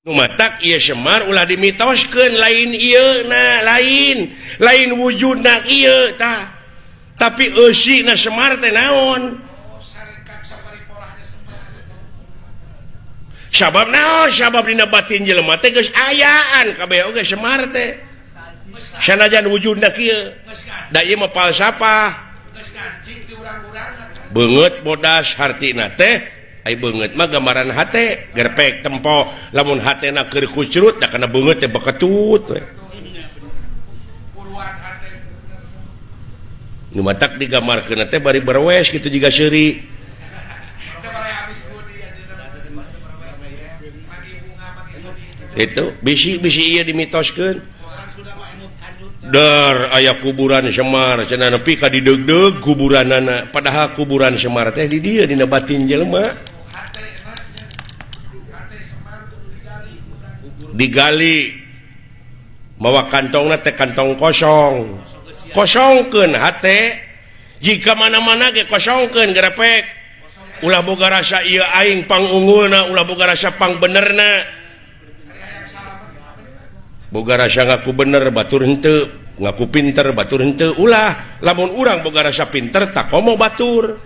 Nu matak ieu Semar ulah dimitoskeun lain ieu na lain lain wujudna ieu tah tapi eusina Semar teh naon sabab naon sabab dina batin jelema teh geus ayaan kabeh oge Semar teh sanajan wujudna kieu da ieu mah falsafah beungeut bodas hartina teh ai beungeut mah gambaran hate gerpek tempo lamun hatena keur kucrut da kana beungeut teh beketut we nu matak digambarkeun teh bari berwes kitu jiga seuri itu bisi-bisi ieu dimitoskeun dar aya kuburan Semar cenah nepi ka dideugdeug kuburanana padahal kuburan Semar teh di dieu dina batin jelema digali mawa kantongna teh kantong kosong kosongkeun hate jika mana-mana ge kosongkeun gerepek ulah boga rasa ieu aing pangungulna ulah boga rasa pangbenerna boga rasa ngaku bener batur henteu ngaku pinter batur henteu ulah lamun urang boga rasa pinter tak komo batur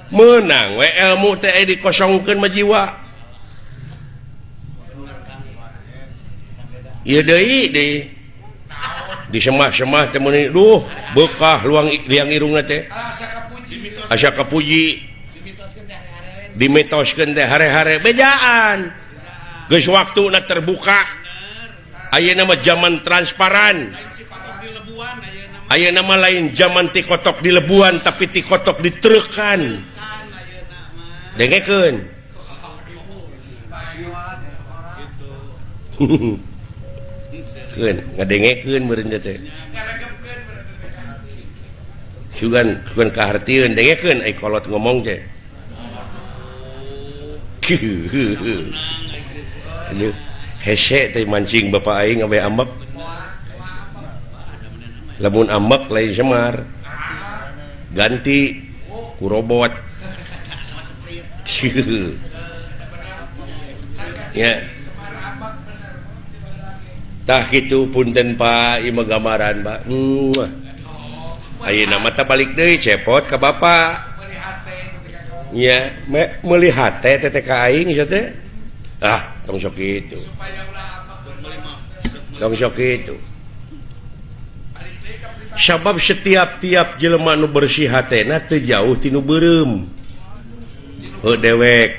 meunang we ilmu teh dikosongkeun mah jiwa ieu deui deui di semah-semah teh meuni duh beukah luang liang irungna teh asa kapuji dimitoskeun teh hare-hare bejaan geus waktuna terbuka ayeuna mah zaman transparan ayeuna mah lain zaman ti kotok di lebuan tapi ti kotok ditrekan dengekeun keun ngadengekeun meureun teh sugan sugan kahartieun dengekeun ai kolot ngomong teh aduh hese teh mancing bapak aing awe ambek lamun ambek lain Semar ganti ku robot ya tah kitu punten Pak ieu mah gambaran Pak ayeuna mah tah balik deui cepot ka bapak nya meuli hate teh ka aing ieu teh ah tong sok kitu tong sok kitu sabab setiap-tiap jelema nu bersih hatena teu jauh tinu beureum heuh dewek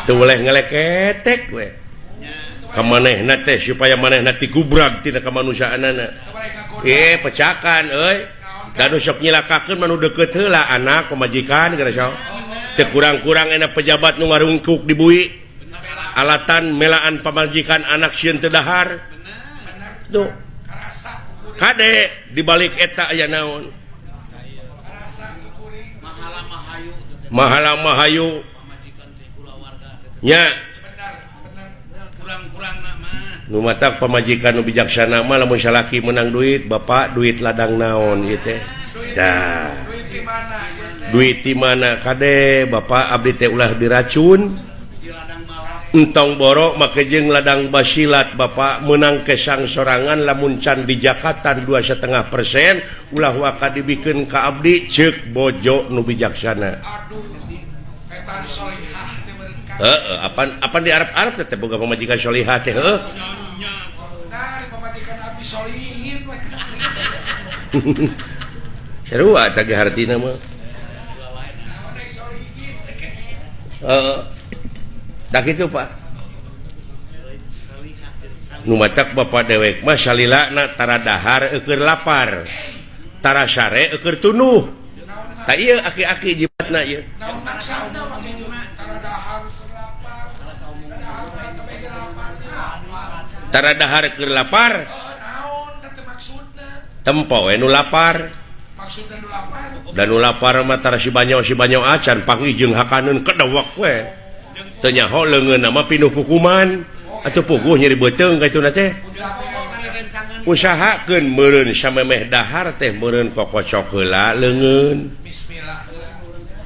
teu boleh ngeleketek we ka manehna teh supaya manehna tigubrag tina kamanusiaanana pecakan euy da nu sok nyilakakeun mah nu deukeut heula anak pamajikan geura sok teu kurang-kurang enak pejabat nu ngarungkuk di bui alatan melaan pamajikan anak sieun teu dahar tuh kade dibalik eta aya naon mahala mahayu nya nu matak pamajikan nu bijaksana mah lamun salaki menang duit bapak duit ladang naon ieu teh tah duit di mana kade bapak abdi teh ulah diracun entong borok make jeung ladang basilat bapak menang kesang sorangan lamun can di Jakarta 2,5% ulah waka dibikeun ka abdi ceuk bojo nu bijaksana heeh apan apan di Arab-Arab teh boga pamajikan sholihah teh heuh sarua tah ge hartina mah heeh dah kitu Pak nu matak bapak dewek mah salilana tara dahar eueur lapar tara sare eueur tunuh tah ieu aki-aki jibatna ieu tara dahar keur lapar tempo we nu lapar dan nu lapar mah tara si banyo acan panggih jeung hakaneun kedewek we teu nyaho leungeunna mah pinuh hukuman atuh puguh nyeri beuteung ka ituna teh usahakeun meureun samemeh dahar teh meureun kokocok heula leungeun bismillah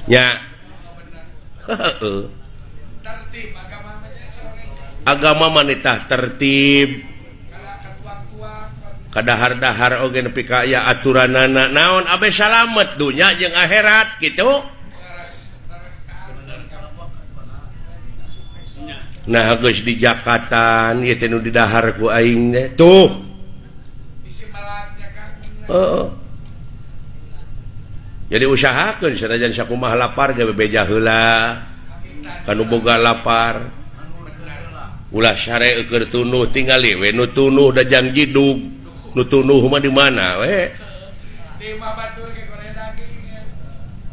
nya heueuh Agama manitah tertib. Kadahar-dahar oge nepi ka aya aturanana naon abe salamet dunya jeung akhirat kitu. Nah geus di Jakarta ieu teh nu didahar ku aing teh tuh. Heeh. Jadi usahakeun sanajan sakumaha lapar ge bebeja heula. Kanu boga lapar. Ulah sare keur tunuh tingali we nu tunuh da jang jidug. Nu tunuh mah di mana we?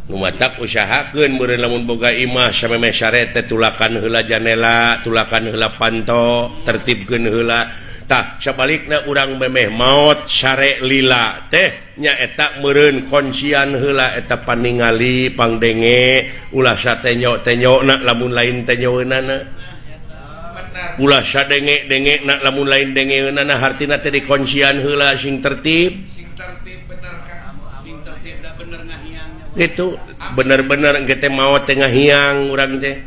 Nu matak usahakeun meureun lamun boga imah samemeh sare teh tulakan heula janela, tulakan heula panto, tertibkeun heula. Tah sabalikna urang memeh maot sare lila teh nyaeta meureun konsian heula eta paningali pangdenge ulah satenyo-tenyona lamun lain tenyoeunana. Ulah sadenge-dengena lamun lain dengeunana hartina teh dikonsian heula sing tertib. Sing tertib bener Kang. Sing tertib da bener ngahiangnya. Gitu bener-bener engke teh maot teh ngahiang urang teh.